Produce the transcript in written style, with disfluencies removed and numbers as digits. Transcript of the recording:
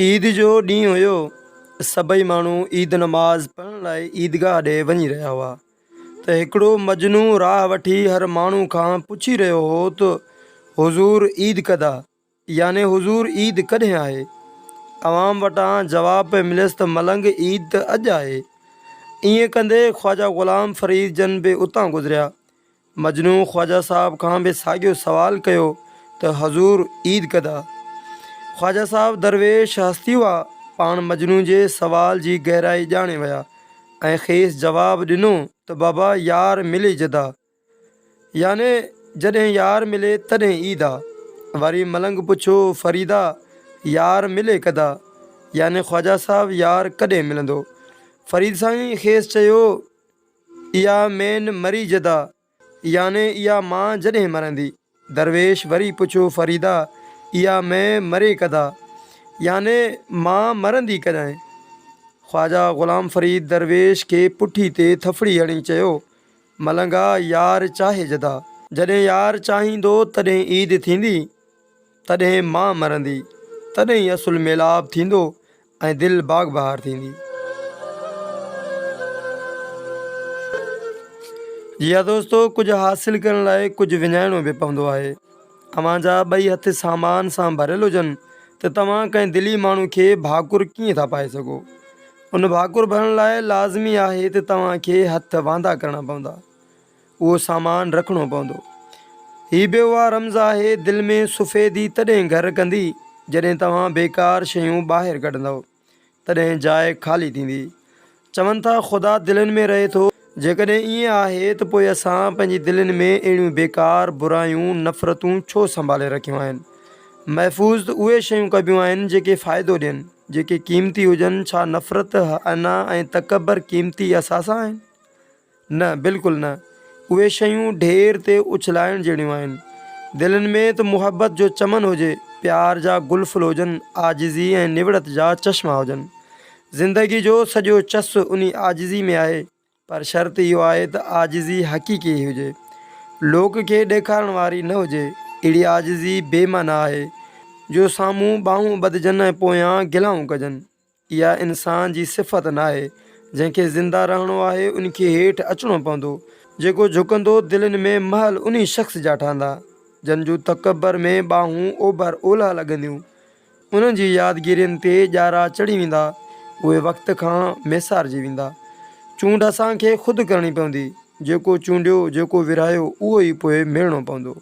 عيد جو ڏينهن هيو. سڀئي ماڻهو عيد نماز پڙهڻ لاء عيدگاهه ڏي وڃي رهيا هئا ته هڪڙو مجنون راهه وٺي هر ماڻهو کان پڇي رهيو هو ته حضور عيد ڪدا؟ يعني حضور عيد ڪڏهن آهي؟ عوام وٽان جواب پئي مليس ته ملنگ عيد ته اڄ آهي. ائين ڪندي خواجه غلام فريد جن به اتان گذريا. مجنون خواجه صاحب کان به ساڳيو سوال ڪيو ته حضور عيد ڪدا؟ خواجه صاحب درويش هستي هئا، پاڻ مجنون جي سوال جي گهرائي ڄاڻي ويا ۽ کيس جواب ڏنو ته بابا يار ملي جدا يعني جڏهن يار ملي تڏهن عيد آ. وري ملنگ پڇيو فريدا يار ملي ڪدا؟ يعني خواجه صاحب يار ڪڏهن ملندو؟ فريد سائين کيس چيو. اها مين مري جدا، يعني اها مان جڏهن مرندي. درويش وري پڇيو فريدا اها مين مري ڪدا، يعني مان مرندي ڪڏهن؟ خواجه غلام فريد درويش کي پٺي تي ٿڦڙي هڻي چيو، ملنگا يار چاهي جدا. جڏهن يار چاهيندو تڏهن عيد ٿيندي، تڏهن مان مرندي، تڏهن ئي اصل ميلاپ ٿيندو ۽ دل باغ بهار ٿيندي. جي ها دوستو ڪجهه حاصل ڪرڻ لاء ڪجهه وڃائڻو به پوندو آهي. اوهان جا ٻئي هٿ سامان سان ڀريل هجن ته توهان ڪنهن دلي ماڻهو کي ڀاڪر ڪيئن ٿا پائي سگهو. ان ڀاڪر ڀرڻ لاء لازمي آهي ته توهان کي هٿ واندا ڪرڻا پوندا. اهو سامان رکڻو پوندو. هي به اها رمز آهي دل ۾ سفيدي تڏهن گهر ڪندي جڏهن توهان بيڪار شيون ٻاهر ڪڍندؤ تڏهن جاء خالي ٿيندي. چون ٿا خدا دلين ۾ رهي ٿو. جيڪڏهن ائين آهي ته پوء اسان پنهنجي دلين ۾ اهڙيون بيڪار برايون، نفرتون ڇو سنڀالي رکيون آهن؟ محفوظ ته اهي شيون ڪبيون آهن جيڪي فائدو ڏين، جيڪي قيمتي هجن، ڇا نفرت، انا ۽ تڪبر قيمتي اثاثا آهن؟ نه بلڪل نه. اهي شيون ڍير تي اڇلائڻ جهڙيون آهن. دلين ۾ ته محبت جو چمن هجي، پيار جا گل ڦل هجن، عاجزي ۽ نوڙت جا چشما هجن. زندگي جو سڄو چس انهي عاجزي ۾ آهي، پر شرط اهو آهي ته عاجزي حقيقي هجي. لوڪ کي ڏيکارڻ واري نه هجي. اهڙي عاجزي بي معنيٰ آهي، جو سامهون ٻانهون ٻڌجن ۽ پويان گلائون ڪجن. اها انسان جي صفت ناهي. جنهن کي زنده رهڻو آهي ان کي هيٺ اچڻو پوندو. جيڪو جهڪندو دلين ۾ محل انهي شخص جا ٺهندا. جن جون تڪبر ۾ ٻانهون اوڀر اولهه لڳنديون. انهن جي يادگيرين تي ڄارا چڙهي ويندا. اهي وقت کان ميسارجي ويندا. چونڊ اسان کي خود ڪرڻي پوندي. جيڪو چونڊيو، جيڪو ورهايو اهو ئي پوء ميڙڻو پوندو.